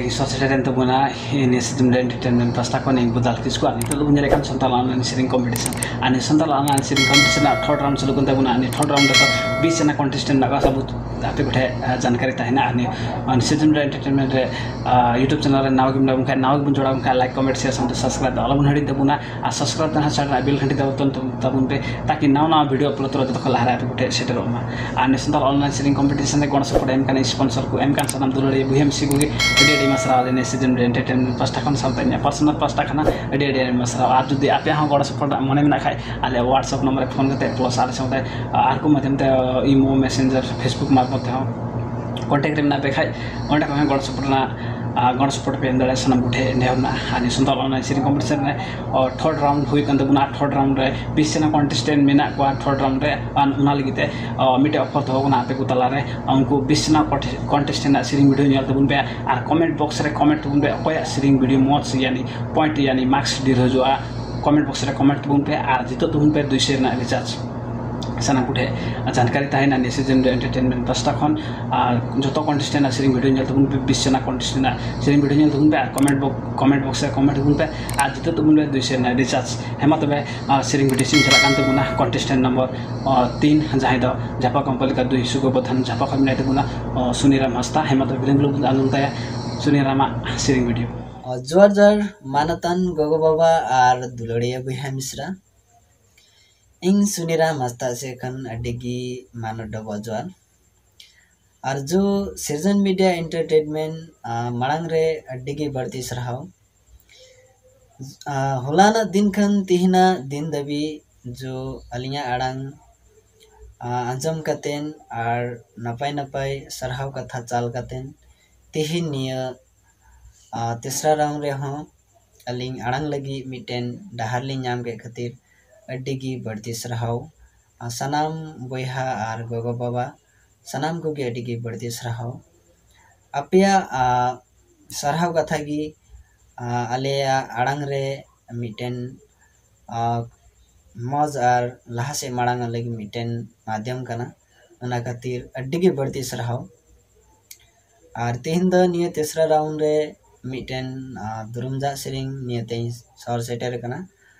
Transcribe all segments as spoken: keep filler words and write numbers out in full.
ᱥᱚᱦᱚᱨ ᱥᱮᱴᱮᱨᱮᱱ ᱛᱟᱵᱚᱱᱟ ᱱᱤᱭᱟᱹ ᱥᱤᱡᱤᱱ ᱨᱮ ᱮᱱᱴᱟᱨᱴᱮᱱᱢᱮᱱᱴ ᱯᱟᱥᱴᱟ ᱠᱷᱚᱱ ᱤᱧ ᱵᱩᱫᱷᱟᱞ ᱠᱤᱥᱠᱩ᱾ ᱟᱨ ᱱᱤᱛᱚᱜ ᱫᱚᱵᱚᱱ ᱧᱮᱞᱮᱫ ᱠᱟᱱ ᱥᱟᱱᱛᱟᱲ ᱚᱱᱞᱟᱭᱤᱱ ᱥᱮᱨᱮᱧ ᱠᱚᱢᱯᱤᱴᱤᱥᱚᱱ᱾ ᱟᱨ ᱱᱤᱭᱟᱹ ᱥᱟᱱᱛᱟᱲ ᱚᱱᱞᱟᱭᱤᱱ ᱥᱮᱨᱮᱧ ᱠᱚᱢᱯᱤᱴᱤᱥᱚᱱ ᱨᱮᱱᱟᱜ ᱛᱷᱟᱨᱰ ᱨᱟᱣᱩᱱᱰ ᱪᱟᱹᱞᱩᱜ ᱠᱟᱱ ᱛᱟᱵᱚᱱᱟ᱾ ᱟᱨ ᱱᱤᱭᱟᱹ ᱛᱷᱟᱨᱰ ᱨᱟᱣᱩᱱᱰ ᱨᱮᱫᱚ ᱵᱤᱥ ᱡᱚᱱᱟ ᱠᱚᱱᱴᱮᱥᱴᱮᱱᱴ ᱢᱮᱱᱟᱜ ᱠᱚᱣᱟ᱾ ᱥᱟᱵᱩᱛ ᱟᱯᱮ ᱠᱚᱴᱷᱮᱱ ᱡᱟᱱᱠᱟᱨᱤ ᱛᱟᱦᱮᱱᱟ᱾ ᱟᱨ ᱱᱤᱭᱟᱹ ᱥᱤᱡᱤᱱ ᱨᱮ ᱮᱱᱴᱟᱨᱴᱮᱱᱢᱮᱱᱴ ᱨᱮ YouTube ᱪᱮᱱᱮᱞ ᱨᱮ ᱱᱟᱣᱟ ᱜᱮᱢ ᱧᱟᱢ ᱠᱷᱟᱱ, ᱱᱟᱣᱟ ᱜᱮᱵᱚᱱ ᱡᱚᱲᱟᱣ ᱠᱷᱟᱱ, ᱞᱟᱭᱤᱠ, ᱠᱚᱢᱮᱱᱴ, ᱥᱮᱭᱟᱨ ᱥᱟᱶᱛᱮ ᱥᱟᱵᱥᱠᱨᱟᱭᱤᱵ ᱫᱚ ᱟᱞᱚᱵᱚᱱ ᱦᱤᱲᱤᱧ ᱛᱟᱵᱚᱱᱟ᱾ ᱟᱨ ᱥᱟᱵᱥᱠᱨᱟᱭᱤᱵ ᱫᱚ ᱱᱟᱦᱟᱜ ᱥᱟᱰᱮ ᱨᱮᱱᱟᱜ ᱵᱮᱞ ᱜᱷᱟᱱᱴᱤ ᱫᱚ ᱛᱚᱱ ᱛᱟᱵᱚᱱ ᱯᱮ, ᱛᱟᱠᱤ ᱱᱟᱣᱟ ᱱᱟᱣᱟ ᱵᱷᱤᱰᱤᱭᱳ ᱟᱯᱞᱳᱰ ᱛᱚᱨᱟ ᱡᱚᱛᱚ ᱠᱷᱚᱱ ᱞᱟᱦᱟᱨᱮ ᱟᱯᱮ ᱠᱚᱴᱷᱮᱱ ᱥᱮᱴᱮᱨᱚᱜ ᱢᱟ᱾ ᱟᱨ ᱱᱤᱭᱟᱹ ᱥᱟᱱᱛᱟᱲ ᱚᱱᱞᱟᱭᱤᱱ ᱥᱮᱨᱮᱧ ᱠᱚᱢᱯᱤᱴᱤᱥᱚᱱ ᱨᱮ ᱜᱚᱲᱚ ᱥᱚᱯᱚᱦᱚᱫ ᱮᱢ ᱠᱟᱱᱟ, ᱥᱯᱚᱱᱥᱚᱨ ᱠᱚ ᱮᱢ ᱠᱟᱱ ᱥᱟᱱᱟᱢ ᱫᱩᱞᱟᱹᱲᱤᱭᱟᱹ ᱵᱚᱭᱦᱟ ᱢᱤᱥᱤ ᱠᱚᱜᱮ ᱟᱹᱰᱤ ᱟᱹᱰᱤ ᱟᱭᱢᱟ ᱥᱟᱨᱦᱟᱣ᱾ ᱟᱞᱮ ᱱᱤᱭᱟᱹ ᱥᱤᱡᱤᱱ ᱨᱮ ᱮᱱᱴᱟᱨᱴᱮᱱᱢᱮᱱᱴ ᱯᱟᱥᱴᱟ ᱠᱷᱚᱱ ᱥᱟᱶᱛᱮ ᱤᱧᱟᱹᱜ ᱯᱟᱨᱥᱚᱱᱟᱞ ᱯᱟᱥᱴᱟ ᱠᱷᱚᱱᱟᱜ ᱟᱹᱰᱤ ᱟᱹᱰᱤ ᱟᱭᱢᱟ ᱥᱟᱨᱦᱟᱣ᱾ ᱟᱨ ᱡᱩᱫᱤ ᱟᱯᱮᱭᱟᱜ ᱦᱚᱸ ᱜᱚᱲᱚ ᱥᱚᱯᱚᱦᱚᱫ ᱢᱚᱱᱮ ᱢᱮᱱᱟᱜ ᱠᱷᱟᱡ, ᱟᱞᱮ WhatsApp ᱱᱚᱢᱵᱚᱨ ᱨᱮ ᱯᱷᱳᱱ ᱠᱟᱛᱮ, ᱯᱞᱟᱥ ᱟᱞᱮ ᱥᱟᱶᱛᱮ ᱟᱨ ᱠᱚ ᱢᱟᱫᱽᱫᱷᱚᱢ ᱛᱮ ᱤᱢᱳ, ᱢᱮᱥᱮᱧᱡᱟᱨ, ᱯᱷᱮᱥᱵᱩᱠ ᱢᱟᱨᱯᱷᱚᱛ ᱛᱮᱦᱚᱸ ᱠᱚᱱᱴᱮᱠᱴ ᱨᱮ ᱢᱮᱱᱟᱜ ᱯᱮ ᱠᱷᱟᱡ, ᱚᱸᱰᱮ ᱠᱷᱚᱱ ᱦᱚᱸ ᱜᱚᱲᱚ ᱥᱚᱯᱚᱦᱚᱫ ᱨᱮᱱᱟᱜ, ᱟᱨ ᱜᱚᱲᱚ ᱥᱚᱯᱚᱦᱚᱫ ᱯᱮ ᱮᱢ ᱫᱟᱲᱮᱭᱟᱜᱼᱟ ᱥᱟᱱᱟᱢ ᱠᱚᱴᱷᱮᱱ ᱱᱮᱦᱚᱨ ᱢᱮᱱᱟᱜᱼᱟ᱾ ᱟᱨ ᱱᱤᱭᱟᱹ ᱥᱟᱱᱛᱟᱲ ᱚᱱᱞᱟᱭᱤᱱ ᱥᱮᱨᱮᱧ ᱠᱚᱢᱯᱤᱴᱤᱥᱚᱱ ᱨᱮ ᱛᱷᱟᱨᱰ ᱨᱟᱣᱩᱱᱰ ᱦᱩᱭ ᱠᱟᱱ ᱛᱟᱵᱚᱱᱟ᱾ ᱟᱨ ᱛᱷᱟᱨᱰ ᱨᱟᱣᱩᱱᱰ ᱨᱮ ᱵᱤᱥ ᱡᱚᱱᱟ ᱠᱚᱱᱴᱮᱥᱴᱮᱱᱴ ᱢᱮᱱᱟᱜ ᱠᱚᱣᱟ ᱛᱷᱟᱨᱰ ᱨᱟᱣᱩᱱᱰ ᱨᱮ᱾ ᱟᱨ ᱚᱱᱟ ᱞᱟᱹᱜᱤᱫ ᱛᱮ ᱢᱤᱫᱴᱮᱡ ᱚᱯᱷᱟᱨ ᱫᱚᱦᱚ ᱠᱟᱱᱟ ᱟᱯᱮ ᱠᱚ ᱛᱟᱞᱟᱨᱮ᱾ ᱩᱱᱠᱩ ᱵᱤᱥ ᱡᱚᱱᱟ ᱠᱚᱱᱴᱮᱥᱴᱮᱱᱴ ᱨᱮᱱᱟᱜ ᱥᱮᱨᱮᱧ ᱵᱷᱤᱰᱤᱭᱳ ᱧᱮᱞ ᱛᱟᱵᱚᱱ ᱯᱮ᱾ ᱟᱨ ᱠᱚᱢᱮᱱᱴ ᱵᱚᱠᱥ ᱨᱮ ᱠᱚᱢᱮᱱᱴ ᱛᱟᱵᱚᱱ ᱯᱮ, ᱚᱠᱚᱭᱟᱜ ᱥᱮᱨᱮᱧ ᱵᱷᱤᱰᱤᱭᱳ ᱢᱚᱡᱽ, ᱭᱟᱱᱤ ᱯᱚᱭᱮᱱᱴ, ᱭᱟᱱᱤ ᱢᱟᱨᱠᱥ ᱰᱷᱮᱨ ᱦᱤᱡᱩᱜᱼᱟ᱾ ᱠᱚᱢᱮᱱᱴ ᱵᱚᱠᱥ ᱨᱮ ᱠᱚᱢᱮᱱᱴ ᱛᱟᱵᱚᱱ ᱯᱮ ᱟᱨ ᱡᱤᱛᱟᱹᱜ ᱛᱟᱵᱚᱱ ᱯᱮ ᱫᱩᱭᱥᱚ ᱨᱮᱱᱟᱜ ᱨᱤᱪᱟᱨᱡᱽ᱾ ᱥᱟᱱᱟᱢ ᱠᱚᱴᱷᱮᱱ ᱡᱟᱱᱠᱟᱨᱤ ᱛᱟᱦᱮᱱᱟ ᱱᱤᱭᱟᱹ ᱥᱤᱡᱤᱱ ᱨᱮ ᱮᱱᱴᱟᱨᱴᱮᱱᱢᱮᱱᱴ ᱯᱟᱥᱴᱟ ᱠᱷᱚᱱ᱾ ᱟᱨ ᱡᱚᱛᱚ ᱠᱚᱱᱴᱮᱥᱴᱮᱱᱴ ᱟᱜ ᱥᱮᱨᱮᱧ ᱵᱷᱤᱰᱤᱭᱳ ᱧᱮᱞ ᱛᱟᱵᱚᱱ ᱯᱮ, ᱵᱤᱥ ᱡᱚᱱᱟ ᱠᱚᱱᱴᱮᱥᱴᱮᱱᱴ ᱟᱜ ᱥᱮᱨᱮᱧ ᱵᱷᱤᱰᱤᱭᱳ ᱧᱮᱞ ᱛᱟᱵᱚᱱ ᱯᱮ ᱟᱨ ᱠᱚᱢᱮᱱᱴ ᱵᱚᱠ-, ᱠᱚᱢᱮᱱᱴ ᱵᱚᱠᱥ ᱨᱮ ᱠᱚᱢᱮᱱᱴ ᱛᱟᱵᱚᱱ ᱯᱮ ᱟᱨ ᱡᱤᱛᱟᱹᱜ ᱛᱟᱵᱚᱱ ᱯᱮ ᱫᱩᱭᱥᱚ ᱨᱮᱱᱟᱜ ᱨᱤᱪᱟᱨᱡᱽ᱾ ᱦᱮᱸ ᱢᱟ ᱛᱚᱵᱮ, ᱟᱨ ᱥᱮᱨᱮᱧ ᱵᱷᱤᱰᱤᱭᱳ ᱥᱮᱨᱮᱧ ᱪᱟᱞᱟᱜ ᱠᱟᱱ ᱛᱟᱵᱚᱱᱟ ᱠᱚᱱᱴᱮᱥᱴᱮᱱᱴ ᱱᱚᱢᱵᱚᱨ ᱛᱤᱱ, ᱡᱟᱦᱟᱸᱭ ᱫᱚ ᱡᱷᱟᱯᱟ ᱠᱚᱢᱯᱟᱞᱤᱠᱟ ᱫᱩᱭ ᱥᱩᱜᱚᱵᱚᱨᱫᱷᱚᱱ ᱡᱷᱟᱯᱟ ᱠᱷᱚᱱ ᱢᱮᱱᱟᱭ ᱛᱟᱵᱚᱱᱟ, ᱥᱩᱱᱤᱨᱟᱢ ᱦᱟᱸᱥᱫᱟ᱾ ᱦᱮᱸ ᱢᱟ ᱛᱚᱵᱮ ᱵᱤᱞᱚᱢ ᱵᱤᱞᱚᱢ ᱵᱚᱱ ᱟᱸᱡᱚᱢ ᱛᱟᱭᱟ ᱥᱩᱱᱤᱨᱟᱢᱟᱜ ᱥᱮᱨᱮᱧ ᱵᱷᱤᱰᱤᱭᱳ᱾ ᱡᱚᱦᱟᱨ ᱡᱚᱦᱟᱨ ᱢᱟᱱᱚᱛᱟᱱ ᱜᱚᱜᱚ ᱵᱟᱵᱟ ᱟᱨ ᱫᱩᱞᱟᱹᱲᱤᱭᱟᱹ ᱵᱚᱭᱦᱟ ᱢᱤᱥᱨᱟ᱾ ᱤᱧ ᱥᱩᱱᱤᱨᱟᱢ ᱦᱟᱸᱥᱫᱟ ᱥᱮᱫ ᱠᱷᱚᱱ ᱟᱹᱰᱤ ᱜᱮ ᱢᱟᱱᱚᱛ ᱰᱚᱵᱚᱜ ᱡᱚᱦᱟᱨ᱾ ᱟᱨ ᱡᱚ ᱥᱤᱨᱡᱚᱱ ᱢᱤᱰᱤᱭᱟ ᱮᱱᱴᱟᱨᱴᱮᱱᱢᱮᱱᱴ, ᱟ, ᱢᱟᱲᱟᱝ ᱨᱮ ᱟᱹᱰᱤ ᱜᱮ ᱵᱟᱹᱲᱛᱤ ᱥᱟᱨᱦᱟᱣ᱾ ᱟ, ᱦᱚᱞᱟᱱᱟᱜ ᱫᱤᱱ ᱠᱷᱚᱱ ᱛᱤᱦᱤᱧᱟᱜ ᱫᱤᱱ ᱫᱷᱟᱹᱵᱤᱡ ᱡᱚ ᱟᱹᱞᱤᱧᱟᱜ ᱟᱲᱟᱝ, ᱟ, ᱟᱸᱡᱚᱢ ᱠᱟᱛᱮᱱ ᱟᱨ ᱱᱟᱯᱟᱭ ᱱᱟᱯᱟᱭ ᱥᱟᱨᱦᱟᱣ ᱠᱟᱛᱷᱟ ᱪᱟᱞ ᱠᱟᱛᱮᱱ ᱛᱤᱦᱤᱧ ᱱᱤᱭᱟᱹ, ᱟ, ᱛᱮᱥᱨᱟ ᱨᱟᱣᱩᱱᱰ ᱨᱮᱦᱚᱸ ᱟᱹᱞᱤᱧ ᱟᱲᱟᱝ ᱞᱟᱹᱜᱤᱫ ᱢᱤᱫᱴᱮᱱ ᱰᱟᱦᱟᱨ ᱞᱤᱧ ᱧᱟᱢ ᱠᱮᱫ ᱠᱷᱟᱹᱛᱤᱨ ᱟᱹᱰᱤ ᱜᱮ ᱵᱟᱹᱲᱛᱤ ᱥᱟᱨᱦᱟᱣ᱾ ᱟ, ᱥᱟᱱᱟᱢ ᱵᱚᱭᱦᱟ ᱟᱨ ᱜᱚᱜᱚ ᱵᱟᱵᱟ ᱥᱟᱱᱟᱢ ᱠᱚᱜᱮ ᱟᱹᱰᱤ ᱜᱮ ᱵᱟᱹᱲᱛᱤ ᱥᱟᱨᱦᱟᱣ᱾ ᱟᱯᱮᱭᱟᱜ, ᱟ, ᱥᱟᱨᱦᱟᱣ ᱠᱟᱛᱷᱟ ᱜᱮ, ᱟ, ᱟᱞᱮᱭᱟᱜ ᱟᱲᱟᱝ ᱨᱮ ᱢᱤᱫᱴᱮᱱ, ᱟ, ᱢᱚᱡᱽ ᱟᱨ ᱞᱟᱦᱟ ᱥᱮᱫ ᱢᱟᱲᱟᱝ ᱞᱟᱹᱜᱤᱫ ᱢᱤᱫᱴᱮᱱ ᱢᱟᱫᱽᱫᱷᱚᱢ ᱠᱟᱱᱟ᱾ ᱚᱱᱟ ᱠᱷᱟᱹᱛᱤᱨ ᱟᱹᱰᱤ ᱜᱮ ᱵᱟᱹᱲᱛᱤ ᱥᱟᱨᱦᱟᱣ᱾ ᱟᱨ ᱛᱮᱦᱮᱧ ᱫᱚ ᱱᱤᱭᱟᱹ ᱛᱮᱥᱨᱟ round ᱨᱮ ᱢᱤᱫᱴᱮᱱ ᱫᱩᱨᱩᱢ ᱡᱟᱜ ᱥᱮᱨᱮᱧ ᱱᱤᱭᱟᱹ ᱛᱮᱧ ᱥᱚᱦᱚᱨ ᱥᱮᱴᱮᱨ ᱟᱠᱟᱱᱟ᱾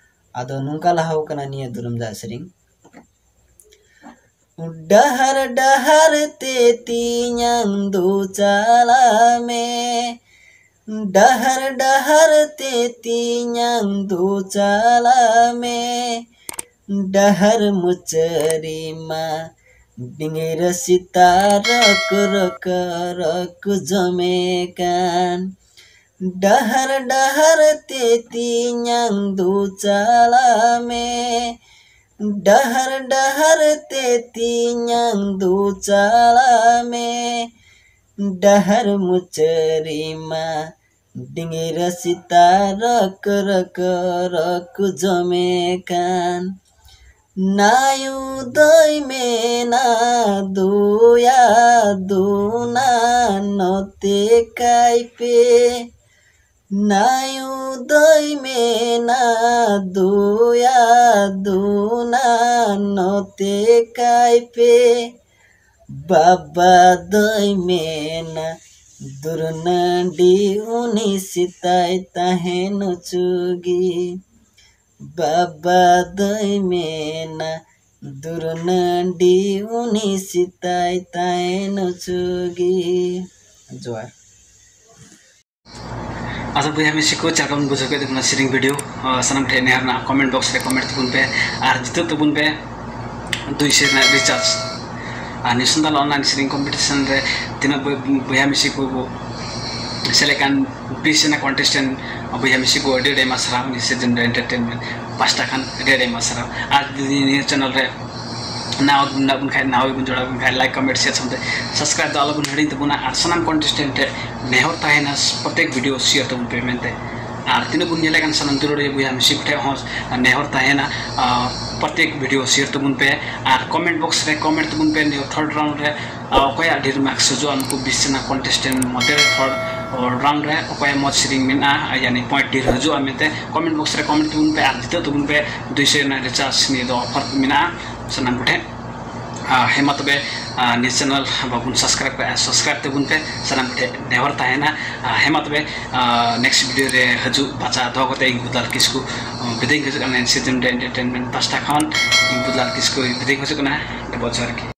ᱟᱫᱚ ᱱᱚᱝᱠᱟ ᱞᱟᱦᱟᱣ ᱠᱟᱱᱟ ᱱᱤᱭᱟᱹ ᱫᱩᱨᱩᱢ ᱡᱟᱜ ᱥᱮᱨᱮᱧ᱾ ᱰᱟᱦᱟᱨ ᱰᱟᱦᱟᱨ ᱛᱮ ᱛᱤᱧᱟᱝ ᱫᱩ ᱪᱟᱞᱟᱜ ᱢᱮ, ᱰᱟᱦᱟᱨ ᱰᱟᱦᱟᱨ ᱛᱮ ᱛᱤᱧᱟᱝ ᱫᱩ ᱪᱟᱞᱟᱜ ᱢᱮ, ᱰᱟᱦᱟᱨ ᱢᱩᱪᱟᱹᱫ ᱨᱮᱢᱟ ᱰᱤᱝᱜᱤᱨ ᱥᱮᱛᱟ ᱨᱚᱠ ᱨᱚᱠ ᱨᱚᱠ ᱡᱚᱢᱮ ᱠᱟᱱ᱾ ᱰᱟᱦᱟᱨ ᱰᱟᱦᱟᱨ ᱛᱮ ᱛᱤᱧᱟᱝ ᱫᱩ ᱪᱟᱞᱟᱜ ᱢᱮ, ᱰᱟᱦᱟᱨ ᱰᱟᱦᱟᱨ ᱛᱮ ᱛᱤᱧᱟᱝ ᱫᱩ ᱪᱟᱞᱟᱜ ᱢᱮ, ᱰᱟᱦᱟᱨ ᱢᱩᱪᱟᱹᱫ ᱨᱮᱢᱟ ᱰᱤᱝᱜᱤᱨ ᱥᱮᱛᱟ ᱨᱚᱠ ᱨᱚᱠ ᱨᱚᱠ ᱡᱚᱢᱮ ᱠᱟᱱ᱾ ᱱᱟᱭᱩ ᱫᱚᱭ ᱢᱮᱱᱟ ᱫᱩᱭᱟ ᱫᱩᱱᱟ ᱱᱚᱛᱮ ᱠᱟᱭ ᱯᱮ᱾ ᱱᱟᱭᱩ ᱫᱚᱭ ᱢᱮᱱᱟ ᱫᱩᱭᱟ ᱫᱩᱱᱟ ᱱᱚᱛᱮ ᱠᱟᱭ ᱯᱮ᱾ ᱵᱟᱵᱟ ᱫᱚᱭ ᱢᱮᱱᱟ ᱫᱩᱨᱱᱟᱹᱰᱤ ᱩᱱᱤ ᱥᱮᱛᱟᱭ ᱛᱟᱦᱮᱱ ᱚᱪᱚᱜᱤ᱾ ᱵᱟᱵᱟ ᱫᱚᱭ ᱢᱮᱱᱟ ᱫᱩᱨᱱᱟᱹᱰᱤ ᱩᱱᱤ ᱥᱮᱛᱟᱭ ᱛᱟᱦᱮᱱ ᱚᱪᱚᱜᱤ᱾ ᱡᱚᱦᱟᱨ᱾ ᱟᱫᱚ ᱵᱚᱭᱦᱟ ᱢᱤᱥᱤ ᱠᱚ, ᱪᱮᱫ ᱞᱮᱠᱟ ᱵᱚᱱ ᱵᱩᱡᱷᱟᱹᱣ ᱠᱮᱫ ᱛᱟᱵᱚᱱᱟ ᱥᱮᱨᱮᱧ video? ᱟᱸ, ᱥᱟᱱᱟᱢ ᱴᱷᱮᱱ ᱱᱮᱦᱚᱨ ᱨᱮᱱᱟᱜ comment box ᱨᱮ comment ᱛᱟᱵᱚᱱ ᱯᱮ ᱟᱨ ᱡᱤᱛᱟᱹᱜ ᱛᱟᱵᱚᱱ ᱯᱮ ᱫᱩᱭᱥᱚ ᱨᱮᱱᱟᱜ recharge᱾ ᱟᱨ ᱱᱤᱭᱟᱹ ᱥᱟᱱᱛᱟᱲ online ᱥᱮᱨᱮᱧ competition ᱨᱮ ᱛᱤᱱᱟᱹᱜ ᱵᱚᱭ-, ᱵᱚᱭᱦᱟ ᱢᱤᱥᱤ ᱠᱚ ᱠᱚ ᱥᱮᱞᱮᱫ ᱠᱟᱱ ᱵᱤᱥ ᱡᱚᱱᱟ contestant ᱵᱚᱭᱦᱟ ᱢᱤᱥᱤ ᱠᱚ ᱟᱹᱰᱤ ᱟᱹᱰᱤ ᱟᱭᱢᱟ ᱥᱟᱨᱦᱟᱣ ᱱᱤᱭᱟᱹ season ᱨᱮ entertainment ᱯᱟᱥᱴᱟ ᱠᱷᱚᱱ ᱟᱹᱰᱤ ᱟᱹᱰᱤ ᱟᱭᱢᱟ ᱥᱟᱨᱦᱟᱣ᱾ ᱟᱨ ᱡᱩᱫᱤ ᱱᱤᱭᱟᱹ channel ᱨᱮ ᱱᱟᱣᱟ ᱢᱮᱱᱟᱜ ᱵᱚᱱ ᱠᱷᱟᱡ, ᱱᱟᱣᱟ ᱜᱮᱵᱚᱱ ᱡᱚᱲᱟᱣ ᱵᱚᱱ ᱠᱷᱟᱡ, like, comment, share ᱥᱟᱶᱛᱮ subscribe ᱫᱚ ᱟᱞᱚᱵᱚᱱ ᱦᱤᱲᱤᱧ ᱛᱟᱵᱚᱱᱟ᱾ ᱟᱨ ᱥᱟᱱᱟᱢ contestant ᱴᱷᱮᱱ ᱱᱮᱦᱚᱨ ᱛᱟᱦᱮᱱᱟ, ᱯᱨᱚᱛᱮᱠ video share ᱛᱟᱵᱚᱱ ᱯᱮ ᱢᱮᱱᱛᱮ᱾ ᱟᱨ ᱛᱤᱱᱟᱹᱜ ᱵᱚᱱ ᱧᱮᱞᱮ ᱠᱟᱱ ᱥᱟᱱᱟᱢ ᱫᱩᱞᱟᱹᱲᱤᱭᱟᱹ ᱵᱚᱭᱦᱟ ᱢᱤᱥᱤ ᱠᱚ ᱴᱷᱮᱱ ᱦᱚᱸ ᱱᱮᱦᱚᱨ ᱛᱟᱦᱮᱱᱟ, ᱟᱨ ᱯᱨᱚᱛᱮᱠ video share ᱛᱟᱵᱚᱱ ᱯᱮ᱾ ᱟᱨ comment box ᱨᱮ comment ᱛᱟᱵᱚᱱ ᱯᱮ, ᱱᱤᱭᱟᱹ third round ᱨᱮ, ᱟᱨ ᱚᱠᱚᱭᱟᱜ ᱰᱷᱮᱨ marks ᱦᱤᱡᱩᱜᱼᱟ, ᱱᱩᱠᱩ ᱵᱤᱥ ᱡᱚᱱᱟ contestant ᱢᱚᱫᱽᱫᱷᱮ ᱨᱮ third round ᱨᱮ ᱚᱠᱚᱭᱟᱜ ᱢᱚᱡᱽ ᱥᱮᱨᱮᱧ ᱢᱮᱱᱟᱜᱼᱟ, ᱭᱟᱱᱤ point ᱰᱷᱮᱨ ᱦᱤᱡᱩᱜᱼᱟ ᱢᱮᱱᱛᱮ comment box ᱨᱮ comment ᱛᱟᱵᱚᱱ ᱯᱮ᱾ ᱟᱨ ᱡᱤᱛᱟᱹᱜ ᱛᱟᱵᱚᱱ ᱯᱮ ᱫᱩᱭᱥᱚ ᱨᱮᱱᱟᱜ recharge, ᱱᱤᱭᱟᱹ ᱫᱚ offer ᱢᱮᱱᱟᱜᱼᱟ ᱥᱟᱱᱟᱢ ᱠᱚᱴᱷᱮᱱ᱾ ᱟᱨ ᱦᱮᱸ ᱢᱟ ᱛᱚᱵᱮ, ᱟᱨ ᱱᱤᱭᱟᱹ channel ᱵᱟᱵᱚᱱ subscribe ᱠᱟᱜᱼᱟ, subscribe ᱛᱟᱵᱚᱱ ᱯᱮ, ᱥᱟᱱᱟᱢ ᱠᱚᱴᱷᱮᱱ ᱱᱮᱦᱚᱨ ᱛᱟᱦᱮᱱᱟ᱾ ᱟᱨ ᱦᱮᱸ ᱢᱟ ᱛᱚᱵᱮ, ᱟᱨ next video ᱨᱮ ᱦᱤᱡᱩᱜ ᱯᱟᱪᱟ ᱫᱚᱦᱚ ᱠᱟᱛᱮ ᱤᱧ ᱜᱩᱫᱟᱞ ᱠᱤᱥᱠᱩ, ᱟᱨ ᱵᱤᱫᱟᱹᱭ ᱤᱧ ᱠᱷᱚᱡᱚᱜ ᱠᱟᱱᱟ᱾ ᱮᱱ ᱥᱤ ᱮᱢ ᱮᱱᱴᱟᱨᱴᱮᱱᱢᱮᱱᱴ ᱯᱟᱥᱴᱟ ᱠᱷᱚᱱ ᱤᱧ ᱜᱩᱫᱟᱞ ᱠᱤᱥᱠᱩ ᱵᱤᱫᱟᱹᱭ ᱤᱧ ᱠᱷᱚᱡᱚᱜ ᱠᱟᱱᱟ᱾ ᱟᱹᱰᱤ ᱵᱚᱦᱚᱛ ᱡᱚᱦᱟᱨ ᱜᱮ᱾